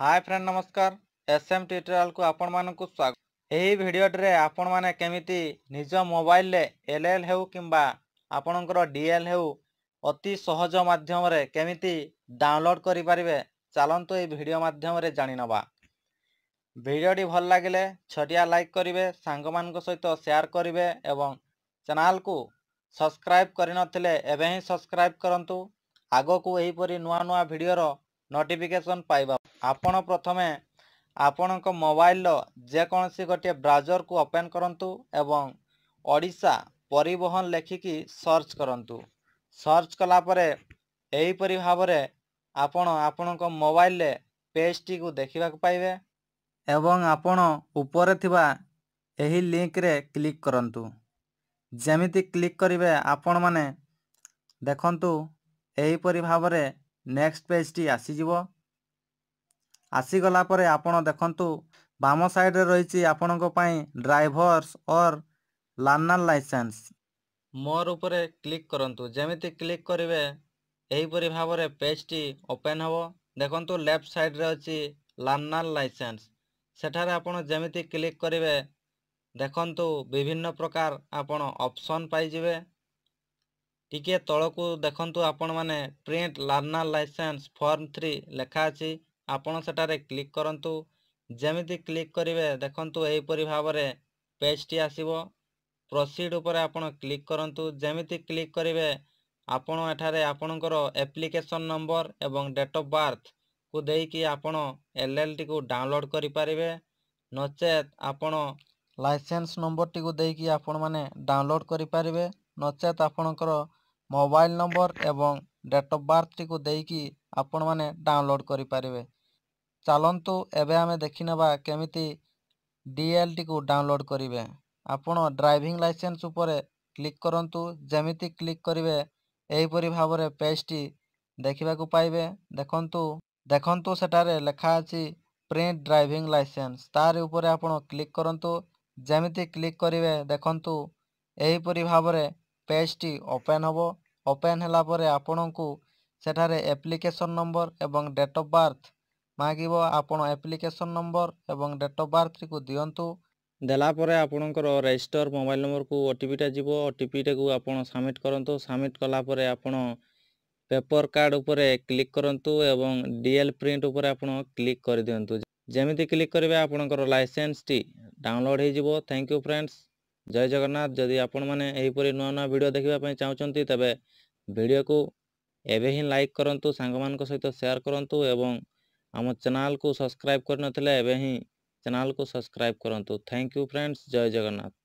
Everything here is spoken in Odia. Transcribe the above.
ହାଏ ଫ୍ରେଣ୍ଡ, ନମସ୍କାର। ଏସ୍ ଏମ୍ ଟ୍ୟୁଟୋରିଆଲକୁ ଆପଣମାନଙ୍କୁ ସ୍ୱାଗତ। ଏହି ଭିଡ଼ିଓଟିରେ ଆପଣମାନେ କେମିତି ନିଜ ମୋବାଇଲରେ ଏଲ୍ ଏଲ୍ ହେଉ କିମ୍ବା ଆପଣଙ୍କର ଡି ଏଲ୍ ହେଉ, ଅତି ସହଜ ମାଧ୍ୟମରେ କେମିତି ଡାଉନଲୋଡ଼୍ କରିପାରିବେ, ଚାଲନ୍ତୁ ଏହି ଭିଡ଼ିଓ ମାଧ୍ୟମରେ ଜାଣିନେବା। ଭିଡ଼ିଓଟି ଭଲ ଲାଗିଲେ ଛୋଟିଆ ଲାଇକ୍ କରିବେ, ସାଙ୍ଗମାନଙ୍କ ସହିତ ସେୟାର କରିବେ ଏବଂ ଚ୍ୟାନେଲକୁ ସବସ୍କ୍ରାଇବ୍ କରିନଥିଲେ ଏବେ ହିଁ ସବସ୍କ୍ରାଇବ୍ କରନ୍ତୁ, ଆଗକୁ ଏହିପରି ନୂଆ ନୂଆ ଭିଡ଼ିଓର ନୋଟିଫିକେସନ୍ ପାଇବା। ଆପଣ ପ୍ରଥମେ ଆପଣଙ୍କ ମୋବାଇଲର ଯେକୌଣସି ଗୋଟିଏ ବ୍ରାଉଜରକୁ ଓପେନ୍ କରନ୍ତୁ ଏବଂ ଓଡ଼ିଶା ପରିବହନ ଲେଖିକି ସର୍ଚ୍ଚ କରନ୍ତୁ। ସର୍ଚ୍ଚ କଲା ପରେ ଏହିପରି ଭାବରେ ଆପଣ ଆପଣଙ୍କ ମୋବାଇଲରେ ପେଜଟିକୁ ଦେଖିବାକୁ ପାଇବେ ଏବଂ ଆପଣ ଉପରେ ଥିବା ଏହି ଲିଙ୍କରେ କ୍ଲିକ୍ କରନ୍ତୁ। ଯେମିତି କ୍ଲିକ୍ କରିବେ, ଆପଣମାନେ ଦେଖନ୍ତୁ ଏହିପରି ଭାବରେ ନେକ୍ସଟ ପେଜଟି ଆସିଯିବ। ଆସିଗଲା ପରେ ଆପଣ ଦେଖନ୍ତୁ ବାମ ସାଇଡ଼ରେ ରହିଛି ଆପଣଙ୍କ ପାଇଁ ଡ୍ରାଇଭର୍ସ ଅର୍ ଲର୍ଣ୍ଣର ଲାଇସେନ୍ସ। ମୋର ଉପରେ କ୍ଲିକ୍ କରନ୍ତୁ। ଯେମିତି କ୍ଲିକ୍ କରିବେ, ଏହିପରି ଭାବରେ ପେଜଟି ଓପେନ୍ ହେବ। ଦେଖନ୍ତୁ, ଲେଫ୍ଟ ସାଇଡ଼ରେ ଅଛି ଲର୍ଣ୍ଣର ଲାଇସେନ୍ସ। ସେଠାରେ ଆପଣ ଯେମିତି କ୍ଲିକ୍ କରିବେ, ଦେଖନ୍ତୁ ବିଭିନ୍ନ ପ୍ରକାର ଆପଣ ଅପସନ୍ ପାଇଯିବେ। ଟିକିଏ ତଳକୁ ଦେଖନ୍ତୁ ଆପଣମାନେ, ପ୍ରିଣ୍ଟ ଲର୍ଣ୍ଣର ଲାଇସେନ୍ସ ଫର୍ମ 3 ଲେଖା ଅଛି। ଆପଣ ସେଠାରେ କ୍ଲିକ୍ କରନ୍ତୁ। ଯେମିତି କ୍ଲିକ୍ କରିବେ, ଦେଖନ୍ତୁ ଏହିପରି ଭାବରେ ପେଜଟି ଆସିବ। ପ୍ରୋସିଡ଼ ଉପରେ ଆପଣ କ୍ଲିକ୍ କରନ୍ତୁ। ଯେମିତି କ୍ଲିକ୍ କରିବେ, ଆପଣ ଏଠାରେ ଆପଣଙ୍କର ଆପ୍ଲିକେସନ୍ ନମ୍ବର ଏବଂ ଡେଟ୍ ଅଫ୍ ବାର୍ଥକୁ ଦେଇକି ଆପଣ ଏଲ୍ ଏଲ୍ଟିକୁ ଡାଉନଲୋଡ଼୍ କରିପାରିବେ, ନଚେତ୍ ଆପଣ ଲାଇସେନ୍ସ ନମ୍ବରଟିକୁ ଦେଇକି ଆପଣମାନେ ଡାଉନଲୋଡ଼୍ କରିପାରିବେ, ନଚେତ୍ ଆପଣଙ୍କର ମୋବାଇଲ ନମ୍ବର ଏବଂ ଡେଟ୍ ଅଫ୍ ବାର୍ଥଟିକୁ ଦେଇକି ଆପଣମାନେ ଡାଉନଲୋଡ଼୍ କରିପାରିବେ। ଚାଲନ୍ତୁ ଏବେ ଆମେ ଦେଖିନେବା କେମିତି ଡି ଏଲ୍ଟିକୁ ଡାଉନଲୋଡ଼୍ କରିବେ। ଆପଣ ଡ୍ରାଇଭିଂ ଲାଇସେନ୍ସ ଉପରେ କ୍ଲିକ୍ କରନ୍ତୁ। ଯେମିତି କ୍ଲିକ୍ କରିବେ, ଏହିପରି ଭାବରେ ପେଜଟି ଦେଖିବାକୁ ପାଇବେ। ଦେଖନ୍ତୁ, ସେଠାରେ ଲେଖା ଅଛି ପ୍ରିଣ୍ଟ ଡ୍ରାଇଭିଂ ଲାଇସେନ୍ସ। ତାରି ଉପରେ ଆପଣ କ୍ଲିକ୍ କରନ୍ତୁ। ଯେମିତି କ୍ଲିକ୍ କରିବେ, ଦେଖନ୍ତୁ ଏହିପରି ଭାବରେ ପେଜଟି ଓପେନ୍ ହେବ। ଓପେନ୍ ହେଲା ପରେ ଆପଣଙ୍କୁ ସେଠାରେ ଆପ୍ଲିକେସନ୍ ନମ୍ବର ଏବଂ ଡେଟ୍ ଅଫ୍ ବାର୍ଥ ମାଗିବ। ଆପଣ ଆପ୍ଲିକେସନ୍ ନମ୍ବର ଏବଂ ଡେଟ୍ ଅଫ୍ ବାର୍ଥଟିକୁ ଦିଅନ୍ତୁ। ଦେଲା ପରେ ଆପଣଙ୍କର ରେଜିଷ୍ଟର ମୋବାଇଲ ନମ୍ବରକୁ ଓଟିପିଟା ଯିବ। ଓଟିପିଟାକୁ ଆପଣ ସବମିଟ୍ କରନ୍ତୁ। ସବମିଟ୍ କଲା ପରେ ଆପଣ ପେପର କାର୍ଡ଼ ଉପରେ କ୍ଲିକ୍ କରନ୍ତୁ ଏବଂ ଡି ଏଲ୍ ପ୍ରିଣ୍ଟ ଉପରେ ଆପଣ କ୍ଲିକ୍ କରିଦିଅନ୍ତୁ। ଯେମିତି କ୍ଲିକ୍ କରିବେ, ଆପଣଙ୍କର ଲାଇସେନ୍ସଟି ଡାଉନଲୋଡ଼୍ ହେଇଯିବ। Thank you friends, ଜୟ ଜଗନ୍ନାଥ। ଯଦି ଆପଣମାନେ ଏହିପରି ନୂଆ ନୂଆ ଭିଡ଼ିଓ ଦେଖିବା ପାଇଁ ଚାହୁଁଛନ୍ତି, ତେବେ ଭିଡ଼ିଓକୁ ଏବେ ହିଁ ଲାଇକ୍ କରନ୍ତୁ, ସାଙ୍ଗମାନଙ୍କ ସହିତ ସେୟାର କରନ୍ତୁ ଏବଂ ଆମ ଚ୍ୟାନେଲକୁ ସବସ୍କ୍ରାଇବ୍ କରିନଥିଲେ ଏବେ ହିଁ ଚ୍ୟାନେଲକୁ ସବସ୍କ୍ରାଇବ୍ କରନ୍ତୁ। Thank you friends, Jay Jagannath.